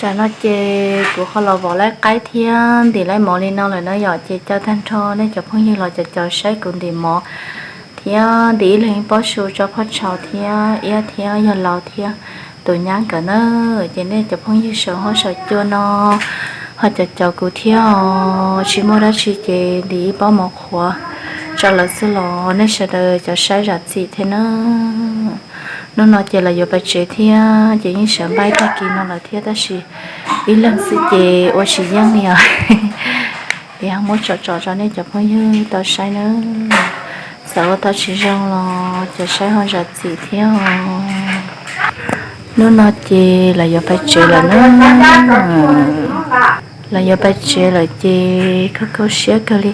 Tam no ces kuv ho los vom laib qaib thiab ntim laib mov li no lawm na yom, ces caw tag nrho nej cov phooj ywg los caum caum saib kuv ntim mov thiab ntim ib leeg ib pob su tso phoj tshau thiab iab thiab yawg laus thiab tus nyab nkawd na. Ces nej cov phooj ywg saum huab saum cua no ho caum caum kuv thiab os, tsis muaj dab tsi ces ntim ib pob mov qhuav tso lawv xwb los nej sawv daws caum saib zam txim thiab na. Hnub no ces lawv yuav pais tsev thiab ces yeej sawv npaj tag kis no lawm thiab tab sis ib leeg xwb ces ua tsis yeej li os. Es ho muab tsom tsom tso nej cov phooj ywg tau saib na. Txawm ua tau tsis zoo los caum saib ho zam txim thiab os. Hnub no ces lawv yuav pais tsev lawm na. Lawv yuav pais tsev lawm ces kho kho siab kawg li.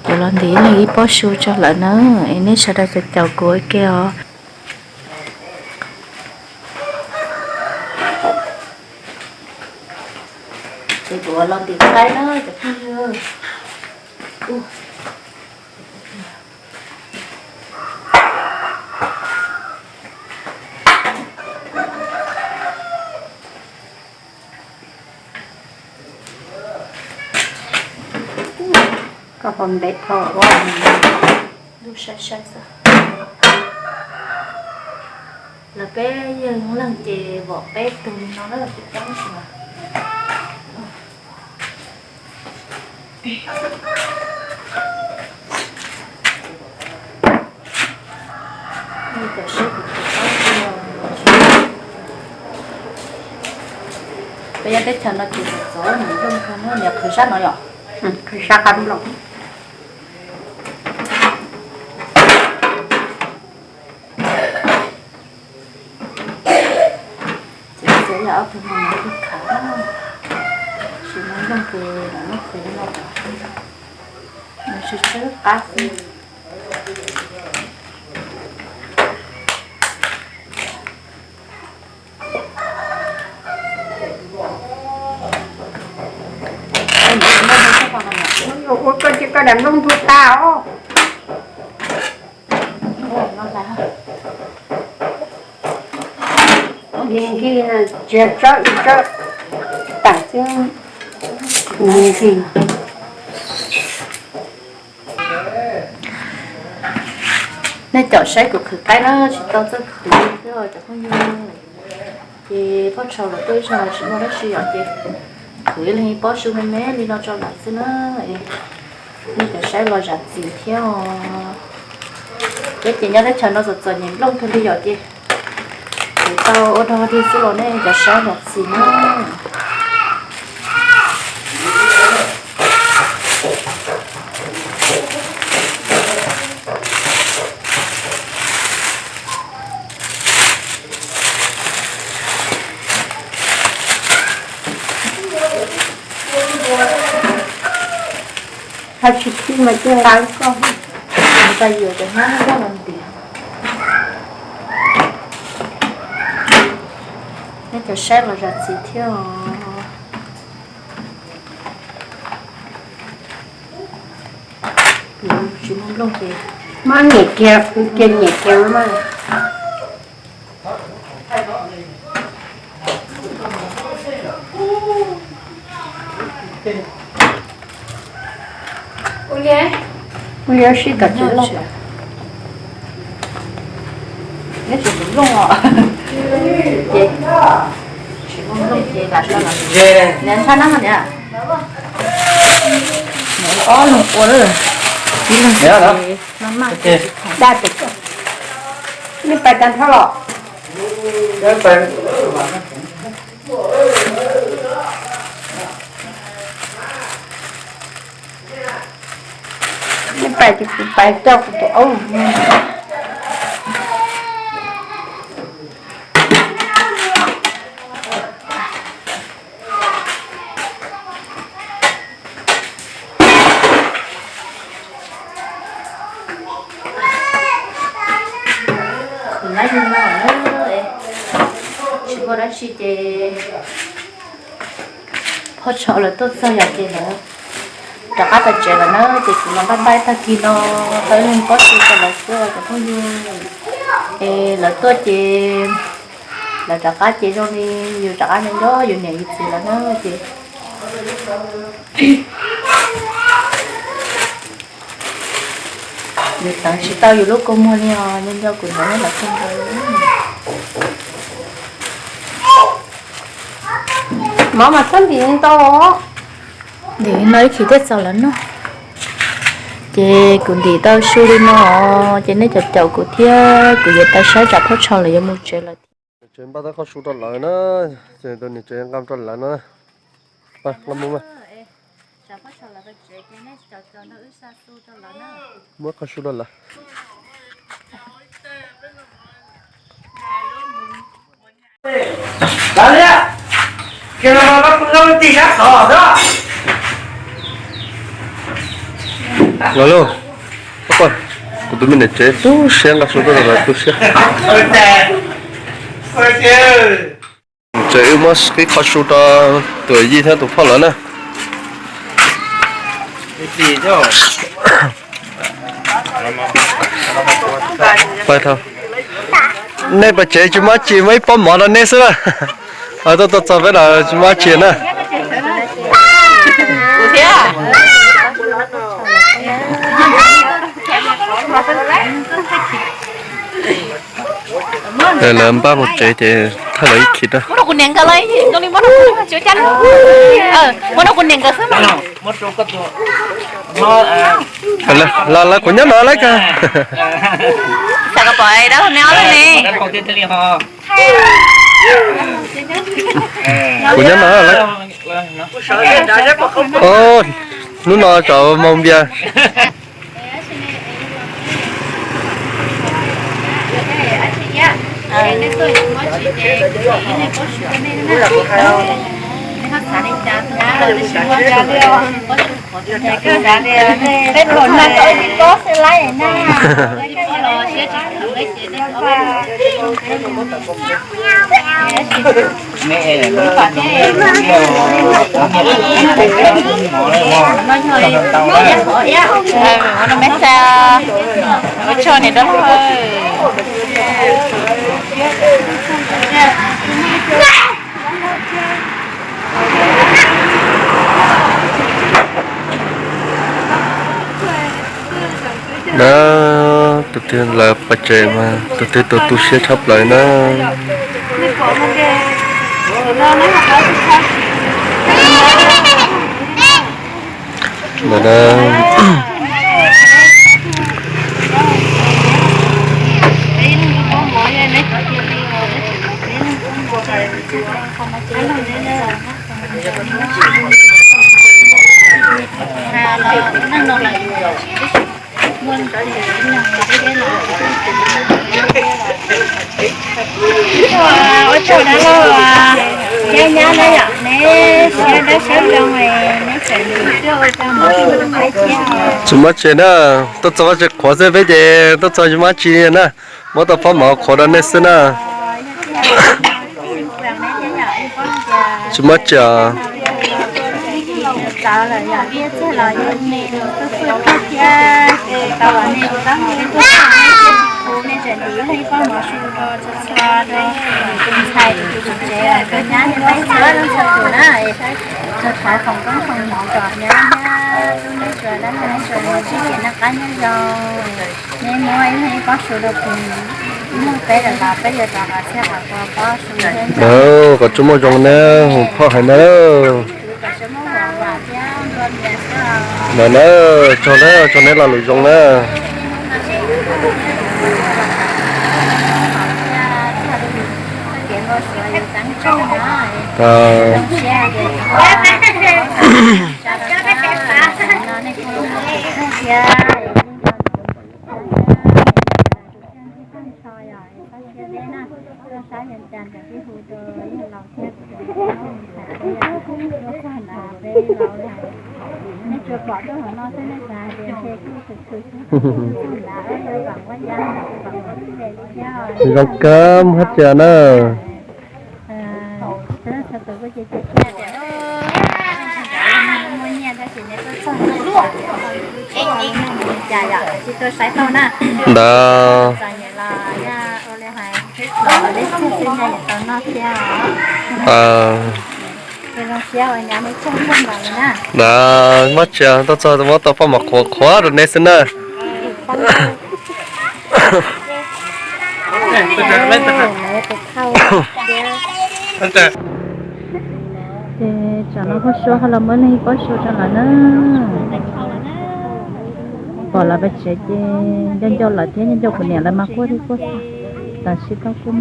Kuv los ntim ib leeg ib pob su tso lawm na. Es nej sawv daws caum caum kuv ua ke os. Ces kuv los ntim qaib na cov phooj ywg. Koj puas ntev dhau ua lub sai sai xwb. Lawv peb yawg leej ces vom peb tug li no na, tsis coob mas. Peb yog teb chaws no ces txov nws nplooj kawg na, niam qhwv sab no yom. Qhwv sab qab nplooj. Ces txiav yog ob tug no mas twb khav, tsis muaj nplooj ces los muab qhwv no, nws tsw tsw qab xwb. Ua koj ces koj daim nplooj ntug tas os. Nki tsis tsob ib tsob tas xwb, nki. Nej caum saib kuv qhwv qaib na, tsis tau txawj qhwv li thiab cov phooj ywg. Ces phoj tshau lawv tuaj ib zaug los tsis muaj dab tsi yom, ces qhwv ib leeg ib pob su me me li no tso lawm xwb na. Nej caum saib los zam txim thiab os. Peb ces nyob teb chaws no txom txom nyem nplooj kawg li yom, ces qhwv tau ua dog dig xwb los nej caum saib zam txim na. Hab tsis khib mas cia nqa koj, nqa yuav cov hnab no los ntiav. Nej caum saib los zam txim thiab os. Tsis muaj nplooj ces, muab nyem kiag, qhwv kiag nyem kiag mas. Ua li sib tom tsis looj. Neb tsis tus looj os. Ces tsis muaj nplooj ces lam sab los. Niam ntshab nab niam. Ob leeg ua lawm, ib leeg maj maj. Dab tus, nej pais tag nrho los? Nej pais ces kuv pais coj kuv tus aub. Khwv nab yug no na, tsis muaj dab tsi ces phoj tshau lawv tuaj txog yom ces lawv rov qab pais tsev lawm na, ces kuv los npaj npaj tag kis no tau ib leeg pob su rau lawv xwb cov phooj ywg. Es lawv tuaj ces Lawv rov qab ces zoo li yus rov qab nco nco yus niam yus txiv lawm na ces yus teev tsis tau yus lub kua muag li os, nco nco kuv niam lawv kawg nkaus. Mov mas txhob ntim ntau. Ntim no ib chim thiaj txaus lawv noj. Ces kuv ntim tau su li no, ces nej caum caum kuv thiab kuv yuav tau saib tsam phab tsho lawv yuav mus tsev lawm thiab. Tsev npaj tau qhov su rau lawv na, ces tus niam tsev nqa rau lawv no. Nqa mus mas. Muab qhov su rau lawv. Los lauj, kuv tus me niam tsev tu siab nqa su tuaj rau lawv tu siab. Tsev wb muab qhib qhov su rau tus yij thiab tus phauj lawv na. Nej pais tsev tsis muaj tsi, muaj ib pob mov rau nej xwb na. Tuaj txog peb los tsis muaj tsi na. Lawv npaj mus tsev ces thawj lawv ib khib na. Los lawv kuv nyob no lawm. Kuv nyob no lawm. Hnub no tsaus moo npias. Tus twg lawv pais tsev mas tus twg tu tu siab tshaj plaws na. Tsis muaj tsi na, tuaj txog vaj tse qhuav xwb peb ces tuaj txog tsis muaj tsi na, muab tau pob mov qhuav rau nej xwb na. Tsis muaj tsi os. Kom tsuas muaj zoo na, phauj hais na. Ntawd na, tsaug na, tsaug neb lo lus zoo na. Zoo kawg, muaj hab tsia na. Ntawd. Muab tsis tau txog muab tau faj mom qhuav qhuav rau nej xwb na. Ces tsam no Paj Suav ho los muab leej Paj Suav rau lawm na. Pom lawv pais tsev ces nco nco lawv thiab nco nco kuv niam lawv mas quaj thiab quaj xwb. Tam sim kuj muaj.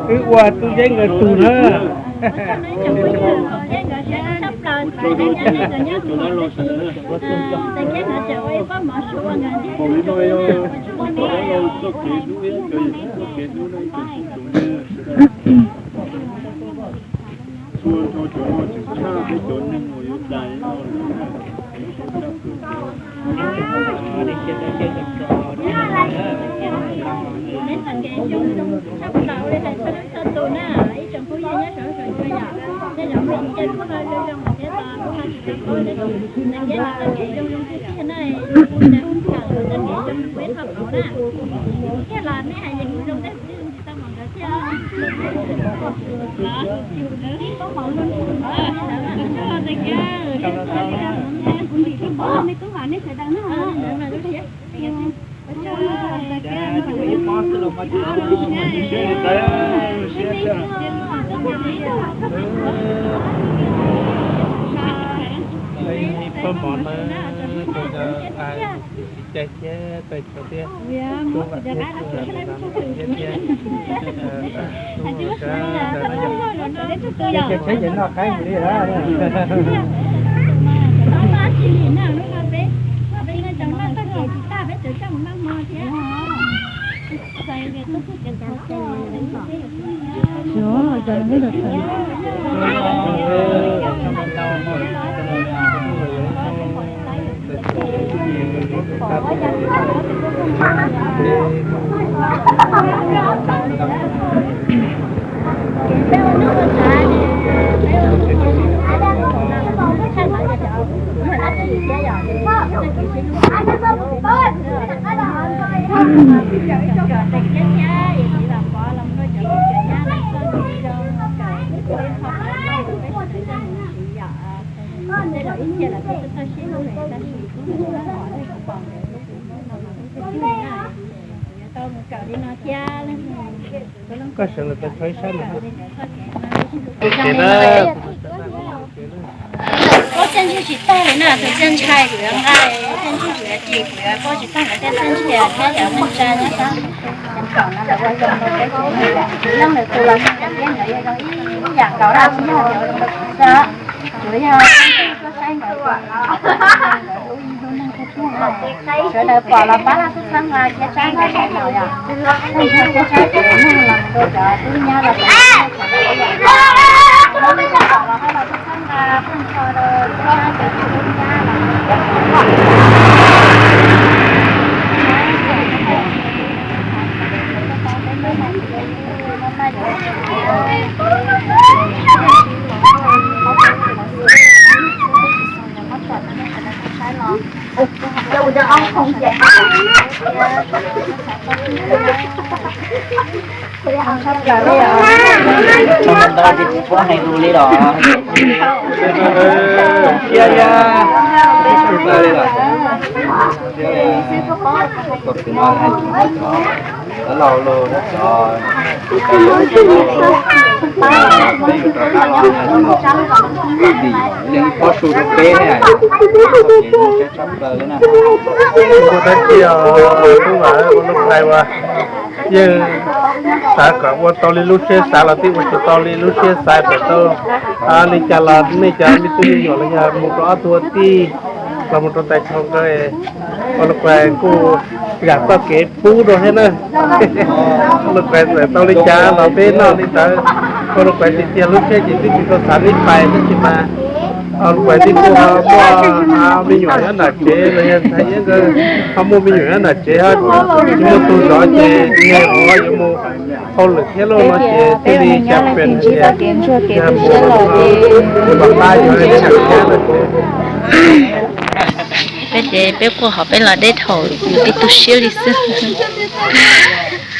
Wb ua tub Yeeb nkawd tug na. Poj mov na, tus caij thiab tais chaw thiab, kuv vam thiab kuv vam li no thiab thiab. Kuv ua sab ntawd no yog, ces tsheb ces noj qaib li lawm. Koj sawv los tau tso ib sab no. Koj txiaj ntsig tsis tag li na, tus txiaj ntshai kuv yuav nqa, txiaj ntsig kuv yuav ci, kuv yuav koj tsis tag, kuv thiaj txiaj ntsig thiab cov neeg tsa no. Yeej lwm tus los yeej ib yam nkaus, tsis yog tias zoo li kuv xwb, tsuas yog tuaj saib nkawd, sawv daws pom los pab los txhawb nqa cia tsab ntawm no yom. Txhawb nqa cia tsab cov neeg los rau cov tub nyab los, pom los ho los txhawb nqa pheej tso rau tub nyab cov tub nyab los. Tsis paub hais lus li los. Cia ya. Tus no hais lus, cov laus los cov, leej ib pob su rau peb, ces zoo siab tshaj plaws li na. Ua dab tsi os, tub Vam, ua lub nqaij ua, yeej xav kom ua tau li lub siab xav los twb ua tsis tau li lub siab xav, kom tau li cas los nej cov me tub me nyuam los yog mus rau ob tug ua tij los mus rau tais chaw nkawd, ua lub nqaij kuj zam txoj kev pub dua thiab na. Ua lub nqaij txawm tau li cas los peb noj li ntawd. Ua lub nqaij tiag tiag lub siab ces twb tsis tau xav neb pais tab sis mas Pais tib tug ho muaj me nyuam nyob nram tsev los yog ntxhais nyob, ho muaj me nyuam nyob nram tsev ho tsis muaj tus zov ces nws yuav mus hauj lwm thiab lauj no ces thiaj li xya pes tias yog mus pab yuav nram tsev no ces. Peb ces peb quaj hov peb los deb thaum yus tib tu siab li xwb.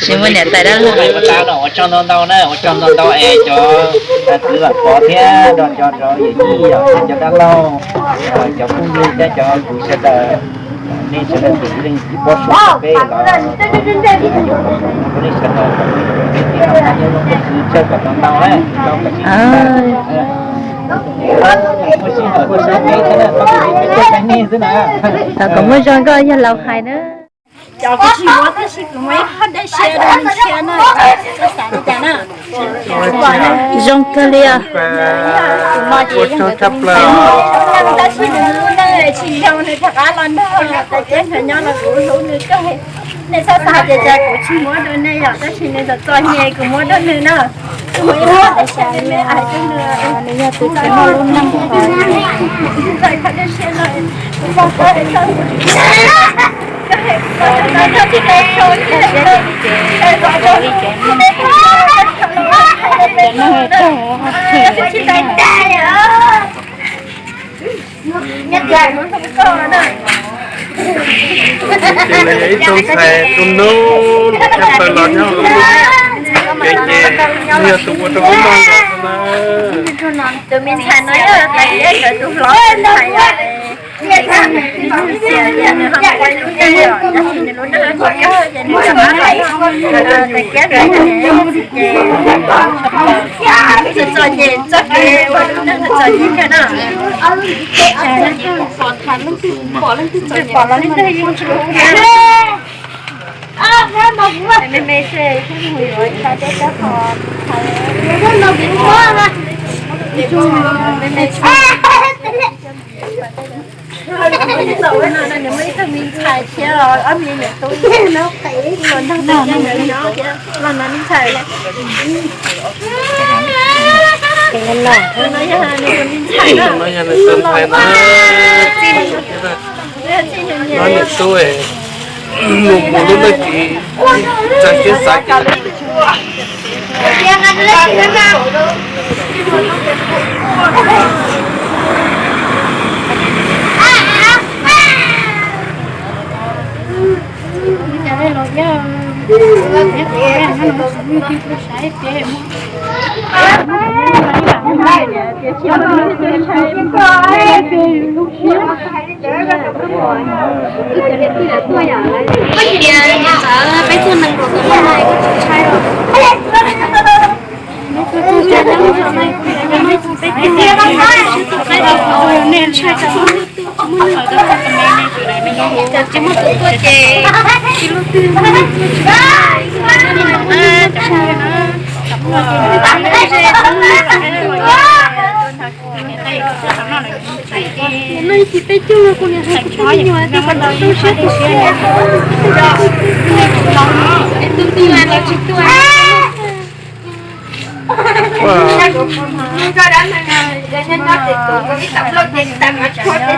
Tsis muaj niam tais dab laug. Ua tsaug ntau ntau na, ua txog ntau ntau es cov txiv Vam Pov thiab nrog cov yawm yij thiab cov dab laug, cov phooj ywg thiab cov kwv sawv daws, nej sawv daws tus leej txiv pob suav peb los, nej sawv daws, txhawb kom tau ntau na. Tau kom muaj zoo nkauj yog laus hais na. Cov kuv tsis muab tab sis kuv muaj ib qho dej siab rau nws thiab na, koj xav li cas na? Zoo kawg li os. Ua tsaug tshaj plaws. Tab sis nws lub neej tsis zoo, nws rov qab los nrog tais teb nrog nyob los kuv hlub nws kawg. Nej txhob xav tias cas kuv tsis muab rau nej yom, tab sis nws txom txom nyem kuv muab rau nws na. Kuv muab ib qho dej siab me me hais rau nws. Nws yog tus txiv muaj lub neej. Ces ib tug ntxhais tus nub tshaj plaws los nyob ces, ces nws yog tus ua rau lub neej zoo na. Tus me ntxhais no yog tais teb nkawd tus hlob ntxhais yom. Txom txom nyem txoj kev ua lub neej txom nyem kawg na. Me me xwb, mus yuav ib tag teb tag qho. Me me xwb. Nws muaj ib tug me ntxhais thiab os, ob me nyuam tub los nrog tais teb nkawd nyob thiab los no me ntxhais lawm. No yog nws tus me ntxhais na. No yog nws tus ntxhais na. Txij nws niam no niam tub mus mus lub neej tsis txawj siab xav ces Peb tug nees nkaum tus no koj tsis ntshai los? Nej ntshai, tsis muaj tus tuaj ces ib lub twg muaj nej tuaj tsis no. Tsis peb cug no kuv niam hais kuv tus me nyuam tias kom tau tu siab tu siab. Tus twg los tsis tuaj. Nkawd hlub hlub koj tham nrog tus me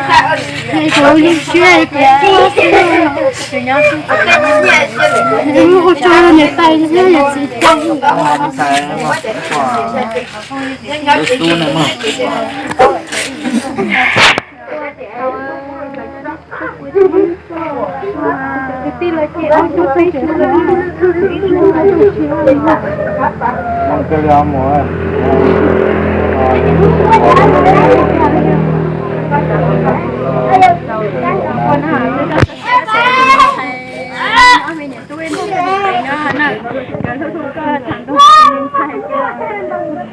ntxhais, koj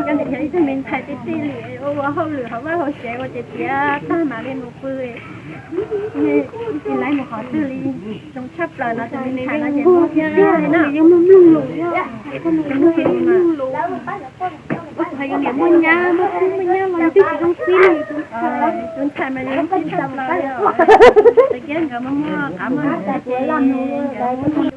niam yog ib tug me ntxhais tib tij li, ua ua hauj lwm hauv vaj hauv tsev ua tiav tiav tag mam li mus pw. Tsis laib mus qhov twg li, zoo tshaj plaws no tus me ntxhais no ces muaj tiag tiag li na. Yuav muaj mloog lus, yuav muaj mloog lus. Ua thaum yus niam muaj nyab, muaj tub muaj nyab los yus twb tsis zoo xwb li. Tus ntxhais mas yus zoo tshaj plaws li os. Txawm tias nkawd muaj muaj qab muaj num ces nkawd muaj muaj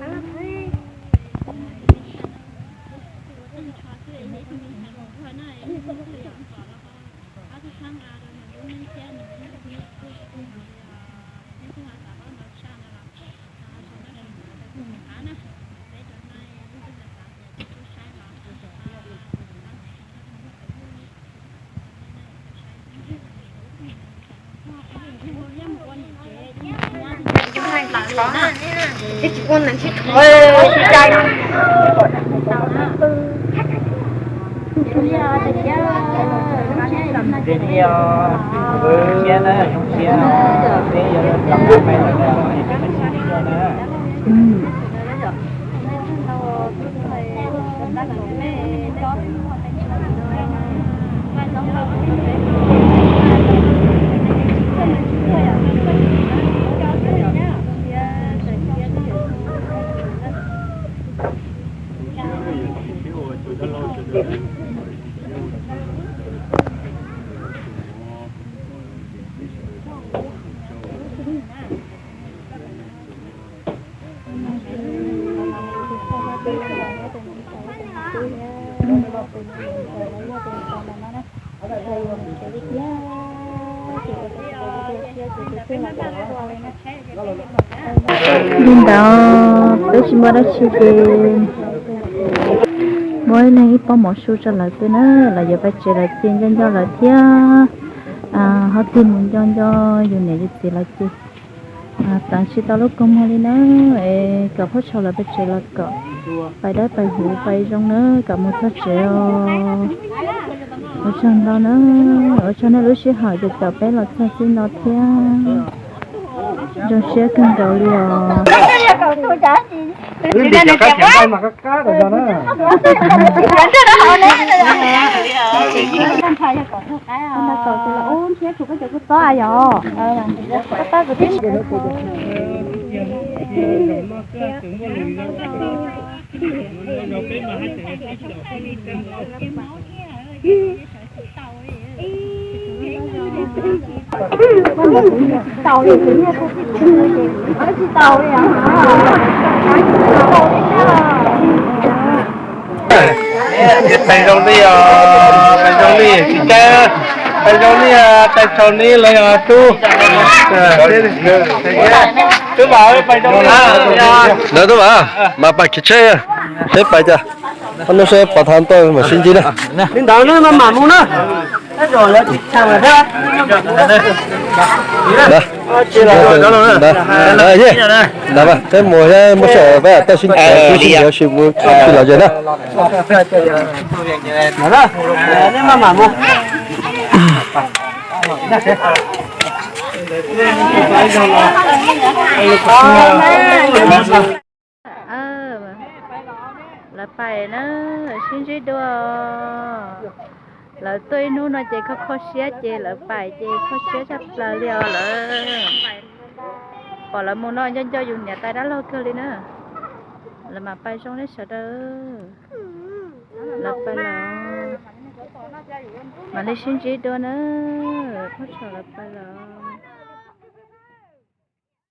Li ntawd peb tsis muaj dab tsi ces muab ib leeg ib pob mov su rau lawv xwb na, lawv yuav pais tsev lawv txiv nco nco lawv thiab. Ho tig mus nco nco yus niam yus txiv lawv ces txav tsis tau lub kua muag li na. Es kom Phauj Tshau lawv pais tsev los kom pais dawb pais huv pais zoo na, kom mus txog tsev os. Ua tsaug ntau na, ua tsaug nej lub sij hawm ces caum peb los txog txij no thiab. Zoo siab kawg nkaus li os. Pais zoo li os, pais zoo li tsis cav, pais zoo li tais tsaus ni los yog tub. Tub Vam, pais zoo li. Lawv Tub Vam, mas pais kev tsheb, peb pais cas. Qhov no seb pov thav ntawd mam sib ntsib na. Li ntawd na, mam mus na. Peb mus muab sij hawm peb tau sib ntsib, sib ntsib sib mus tsis los ze na. Lawv pais na, sib ntsib dua. Lawv tuaj ib hnub no ces kho kho siab ces lawv pais ces kho siab tshaj plaws li os lawv. Pom lawv mus no nco nco yus niam tais dab laug kawg li na. Lawv mam pais zoo li sawv daws. Lawv pais lawm. Mam li sib ntsib dua na. Phauj Tshau lawv pais lawm.